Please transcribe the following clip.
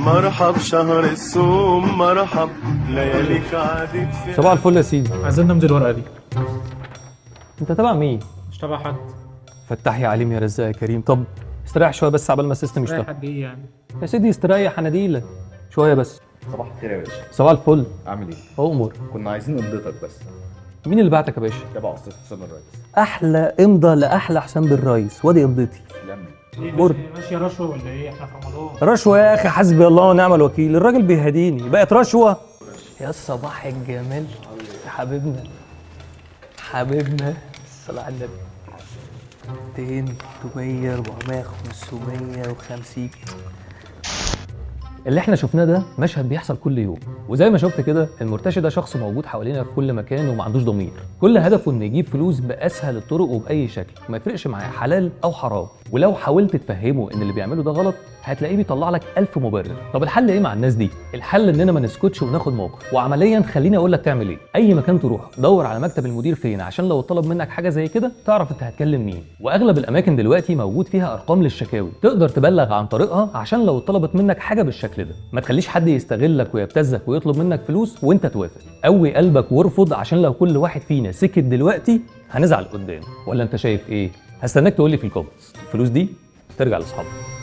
مرحب شهر الصوم مرحب، لياليك عادت في صباح الفل يا سيدي. عايزين نمضي الورقة دي. انت تبع مين؟ مش تبع حد. فتح يا عليم يا رزاق يا كريم. طب استريح شوية بس عبال ما ال system رايح يشتغل. حد ايه يعني؟ يا سيدي استريح، اناديلك شوية بس. صباح الخير يا باشا. صباح الفل. عامل ايه؟ اؤمر. كنا عايزين امضتك بس. مين اللي بعتك يا باشا؟ تبع استاذ حسام الريس. احلى امضى لاحلى حسام بالريس، وادي امضتي. تسلم لي. ايه برد. ماشية رشوة ولا ايه؟ احنا في رمضان. رشوة يا اخي؟ حسبي الله ونعم الوكيل، الراجل بيهديني بقت رشوة. يا صباح الجمال يا حبيبنا، حبيبنا الصلاة على النبي. 200 300 400 550. اللي احنا شفناه ده مشهد بيحصل كل يوم، وزي ما شفت كده المرتشي ده شخص موجود حوالينا في كل مكان وما عندوش ضمير. كل هدفه انه يجيب فلوس باسهل الطرق وباي شكل، ما يفرقش معاه حلال او حرام. ولو حاولت تفهمه ان اللي بيعمله ده غلط هتلاقيه بيطلع لك 1000 مبرر. طب الحل ايه مع الناس دي؟ الحل اننا ما نسكتش وناخد موقف. وعمليا خليني اقول لك تعمل ايه. اي مكان تروح دور على مكتب المدير فين، عشان لو طلب منك حاجة زي كده تعرف انت هتكلم مين. واغلب الاماكن دلوقتي موجود فيها ارقام للشكاوي تقدر تبلغ عن طريقها، عشان لو طلبت منك حاجة بالشكل ده ما تخليش حد يستغلك ويبتزك ويطلب منك فلوس وانت توافق. قوي قلبك وارفض، عشان لو كل واحد فينا سكت دلوقتي هنزعل قدام. ولا انت شايف ايه؟ هستناك تقول لي في ال comments. الفلوس دي ترجع لاصحابها.